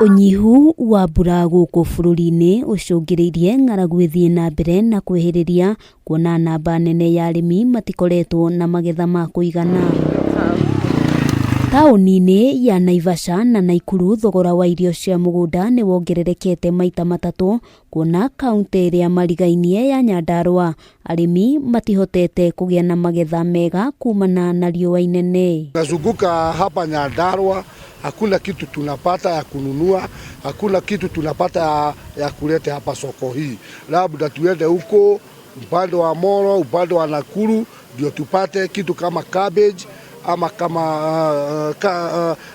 Ũnyihu wa mbura gũkũ bũrũri-inĩ ũcũngĩrĩirie ng'aragu ĩthiĩ na mbere na kwĩhĩrĩria kuona namba nene ya arĩmi matikoretwo na magetha ma kũigana. Taũni-inĩ ya Naivasha na Naikuru thogora wa irio cia mũgũnda nĩ wongererekete maita matatũ kuona kauntĩ ĩrĩa marigainie ya Nyandarua arĩmi matihotete kũgĩa na magetha mega kumana na riũa inene. Nazunguka hapa Nyandarua, hakuna kitu tunapata ya kununua, hakuna kitu tunapata ya kuleta hapa soko hii. Labda tuende huko upande wa Molo, upande wa Nakuru ndio tupate kitu kama cabbage ama kama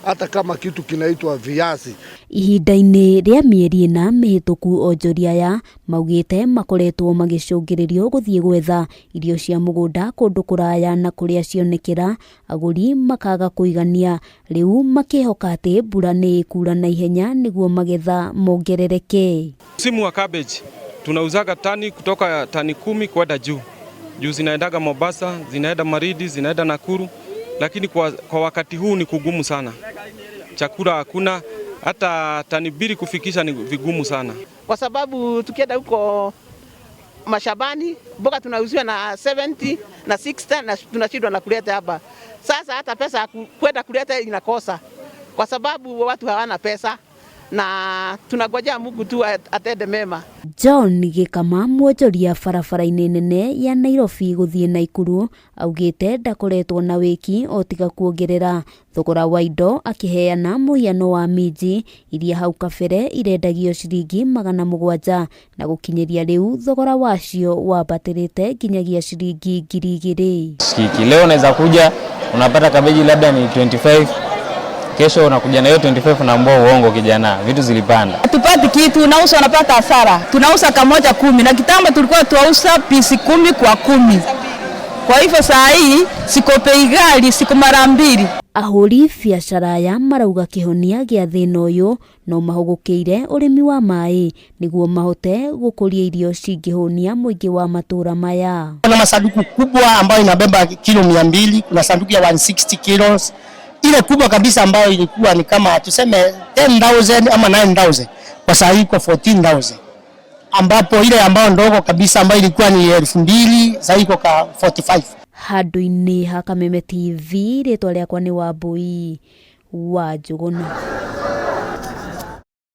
hata kama kitu kinaitwa viazi. Ihinda-inĩ rĩa mĩeri 4 mĩhĩtũku onjoria aya maugĩte makoretwo magĩcũngĩrĩrio gũthiĩ gwetha irio cia mũgũnda kũndũ kũraya na kũrĩa cionekera agũri makaga kũigania rĩu makĩhoka atĩ mbura nĩ ĩkura na ihenya nĩguo magetha mongerereke. Msimu wa cabbage tunauzaga tani kutoka tani 10 kwenda juu. Juu zinaendaga Mombasa, zinaenda Malindi, zinaenda Nakuru, lakini kwa wakati huu ni kugumu sana. Chakula hakuna, hata tani 2 kufikisha ni vigumu sana. Kwa sababu tukienda huko mashambani mboga tunauziwa na 70 na 60 na tunashindwa na kuleta hapa. Sasa hata pesa ya kwenda kuleta inakosa kwa sababu watu hawana pesa na tunangojea Mungu tu atende mema. John Gĩkama mwonjoria barabara-inĩ nene ya Nairobi gũthiĩ Naikuru augĩte ndakoretwo na wĩki o tiga kuongerera thogora wa indo akĩheana mũhiano wa minji iria hau kabere irendagio ciringi 700 na gũkinyĩria rĩu thogora wacio wambatĩrĩte nginyagia ciringi 2000. Shikiki. Leo unaweza kuja unapata kabeji labda ni 25, kesho unakuja na hiyo 25 unaambiwa uongo kijana, vitu zilipanda. Hatupati kitu, unauza unapata hasara. Tunauza kamoja 10 na kitambo tulikuwa tuauza pisi 10 kwa 10. Kwa hivyo saa hii siko bei ghali, siko mara mbili. Ahũri biacara aya marauga kĩhonia gĩa thĩna ũyũ no mahũgũkĩire ũrĩmi wa maĩ nĩguo mahote gũkũria irio cingĩhũnia mũingĩ wa matũra maya. Kuna masanduku kubwa ambayo inabeba kilo 200, kuna sanduku ya 160 kilos. Ile kubwa kabisa ambayo ilikuwa ni kama tuseme 10,000 ama 9,000, kwa saa hii iko 14,000. Ambapo ile ambayo ndogo kabisa ambayo ilikuwa ni 2,000, saa hii iko ka 45. Handũ-inĩ ha Kameme TV, rĩtwa rĩakwa nĩ Wambui wa Njũgũna.